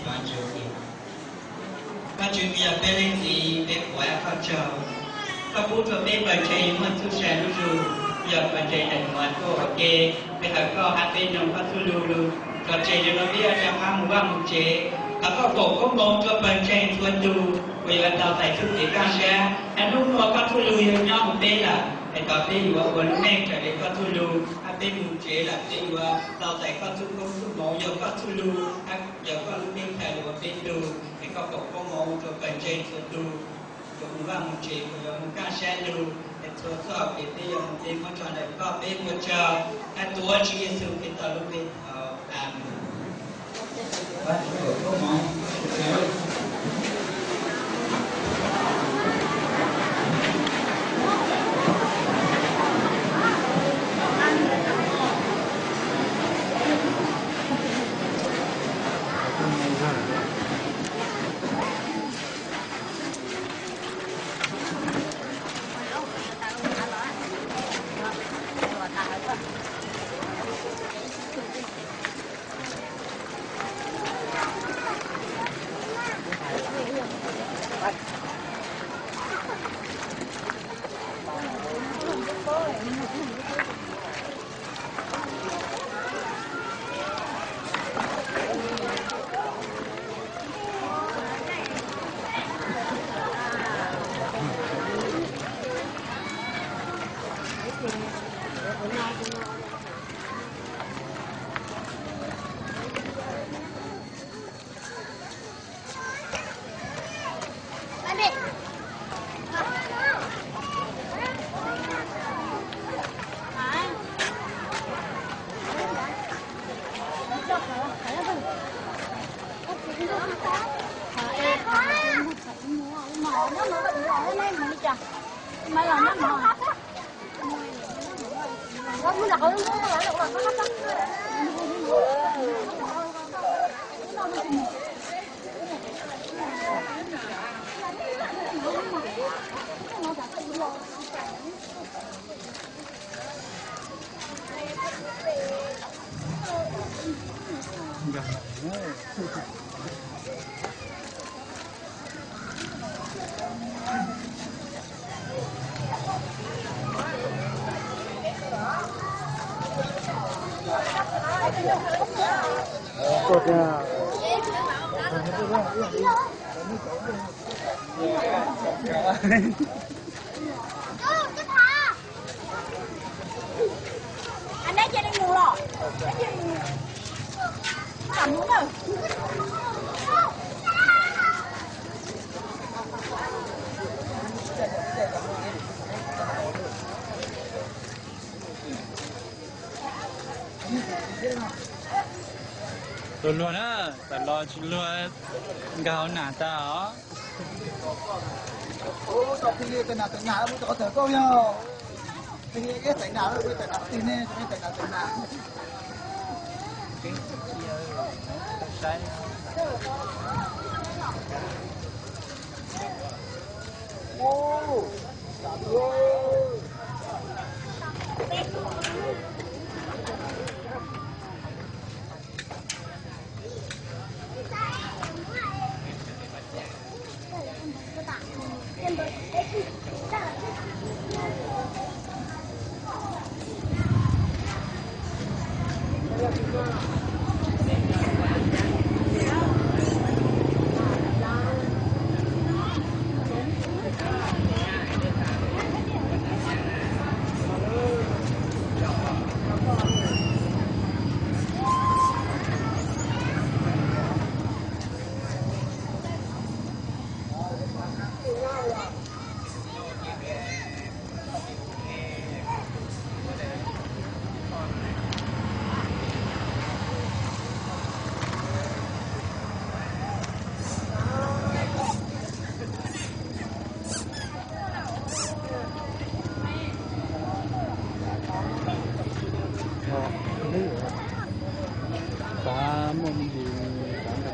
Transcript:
Vajtswv, Vajtswv, yog peb leej txiv, peb qhuas koj tsaug. Koj pub rau peb pawg ntseeg muaj txuj sa lub zug, yog pawg ntseeg ntawm nuav tuaj ua ke, peb hawm koj hab peb noog koj txuj lug, tso tseg rau peb yuav rov qab mus vaj mus tsev. Thov koj foom koob hmoov rua pawg ntseeg txhua tug uas yuav tau txais txuj kev kaj sab, hab hnub no koj txuj lug yuav nyob hauv peb lawm, es thov peb yuav ua lub neej raws li koj txuj lug, hab peb mus tsev lawm peb yuav tau txais koj txuj koob txuj hmoov, yog koj txuj lug, hab yog koj lub neej txhais lug ua peb tug. Es koj foom koob hmoov rua pawg ntseeg txhua tug uas mus vaj mus tsev, uas yuav mus kaj sab lug, es txhua txoj hauv kev peb yuav mus peb muab tso ntawm koj, peb ua tsaug hab tuav Tswv Yexus Khetos lub npe thov, Amees. Luag luag na, tam los tsis luag, nkag hauv nas tag os.